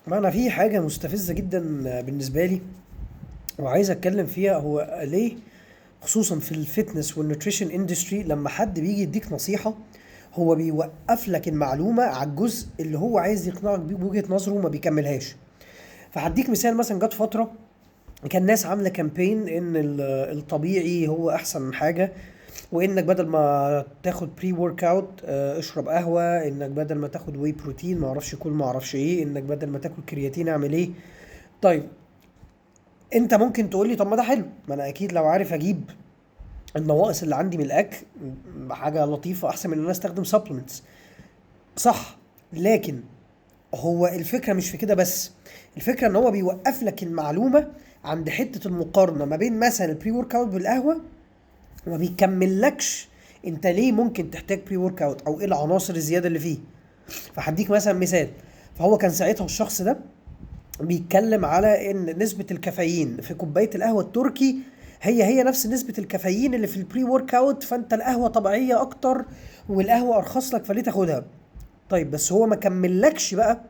ما انا في حاجة مستفزة جدا بالنسبة لي وعايز اتكلم فيها. هو ليه خصوصا في ال fitness وال nutrition industry لما حد بيجي يديك نصيحة هو بيوقف لك المعلومة على الجزء اللي هو عايز يقنعك بيه بوجهه نظره وما بيكملهاش؟ فهديك مثال، مثلا جت فترة كان ناس عامله campaign ان الطبيعي هو احسن حاجه، وانك بدل ما تاخد pre-workout اشرب قهوه، انك بدل ما تاخد whey protein ما اعرفش كل ما اعرفش ايه، انك بدل ما تاكل كرياتين اعمل ايه. طيب انت ممكن تقول لي طب ما ده حلو، ما انا اكيد لو عارف اجيب النواقص اللي عندي من الاكل حاجة لطيفة احسن من ان انا استخدم supplements، صح؟ لكن هو الفكرة مش في كده بس، الفكرة ان هو بيوقف لك المعلومة عند حتة المقارنة ما بين مثلا ال pre-workout بالقهوة وما بيكملكش انت ليه ممكن تحتاج pre-workout او ايه العناصر الزيادة اللي فيه. فهديك مثلا مثال، فهو كان ساعتها الشخص ده بيتكلم على ان نسبة الكافيين في كوباية القهوة التركي هي هي نفس نسبة الكافيين اللي في ال pre-workout، فانت القهوة طبيعية اكتر والقهوة ارخص لك فليه تاخدها؟ طيب بس هو ما كملكش بقى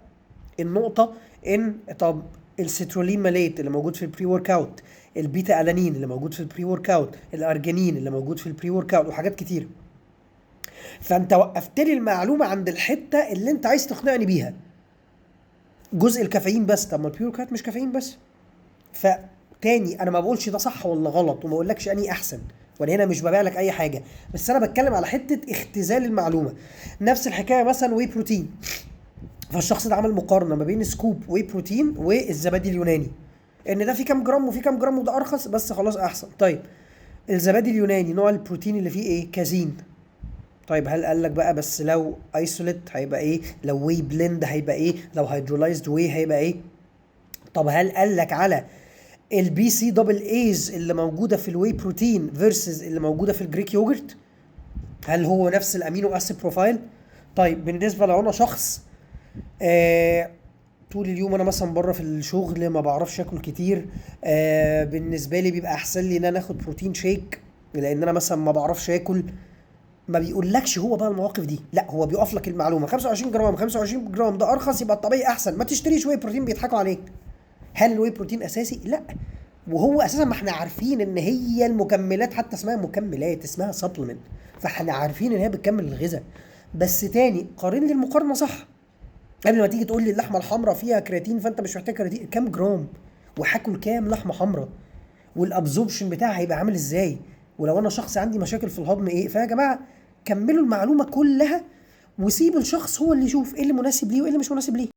النقطة ان طب ال citrulline malate اللي موجود في ال pre-workout، ال beta alanine اللي موجود في ال pre-workout، ال arginine اللي موجود في ال pre-workout، وحاجات كتير. فانت وقفت لي المعلومة عند الحتة اللي انت عايز تقنعني بيها، جزء الكافيين بس. طب ما ال pre-workout مش كافيين بس. فتاني انا ما بقولش ده صح ولا غلط وما بقولكش اني احسن، وانا هنا مش ببيع لك اي حاجة، بس انا بتكلم على حتة اختزال المعلومة. نفس الحكاية مثلا whey protein، فالشخص ده عمل مقارنة ما بين scoop whey protein والزبادي اليوناني، ان ده فيه كام جرام وفيه كام جرام وده ارخص بس خلاص احسن. طيب الزبادي اليوناني نوع البروتين اللي فيه ايه؟ كازين. طيب هل قال لك بقى بس لو isolate هيبقى ايه؟ لو whey blend هيبقى ايه؟ لو hydrolyzed whey هيبقى ايه؟ طب هل قال لك على ال BCAAs اللي موجودة في ال whey protein versus اللي موجودة في ال Greek yogurt؟ هل هو نفس ال amino acid profile؟ طيب بالنسبة لو انا شخص طول اليوم انا مثلا بره في الشغل ما بعرفش اكل كتير، بالنسبة لي بيبقى احسن لي ان انا اخد protein shake لان انا مثلا ما بعرفش اكل. ما بيقولكش هو بقى المواقف دي، لا هو بيقف لك المعلومة 25 جرام 25 جرام ده ارخص يبقى الطبيعي احسن، ما تشتريش whey protein، بيضحكوا عليك. هل ال whey protein اساسي؟ لا، وهو اساسا ما احنا عارفين ان هي المكملات حتى اسمها مكملات، اسمها supplement، فاحنا عارفين ان هي بتكمل الغذاء. بس تاني قارن لي المقارنة صح قبل ما تيجي تقول لي اللحمة الحمراء فيها كرياتين فانت مش محتاج كرياتين، كام جرام وهاكل كام لحمه حمراء وال absorption بتاعها هيبقى عامل ازاي، ولو انا شخص عندي مشاكل في الهضم ايه. فيا جماعة كملوا المعلومة كلها وسيب الشخص هو اللي يشوف ايه اللي مناسب ليه وايه اللي مش مناسب ليه.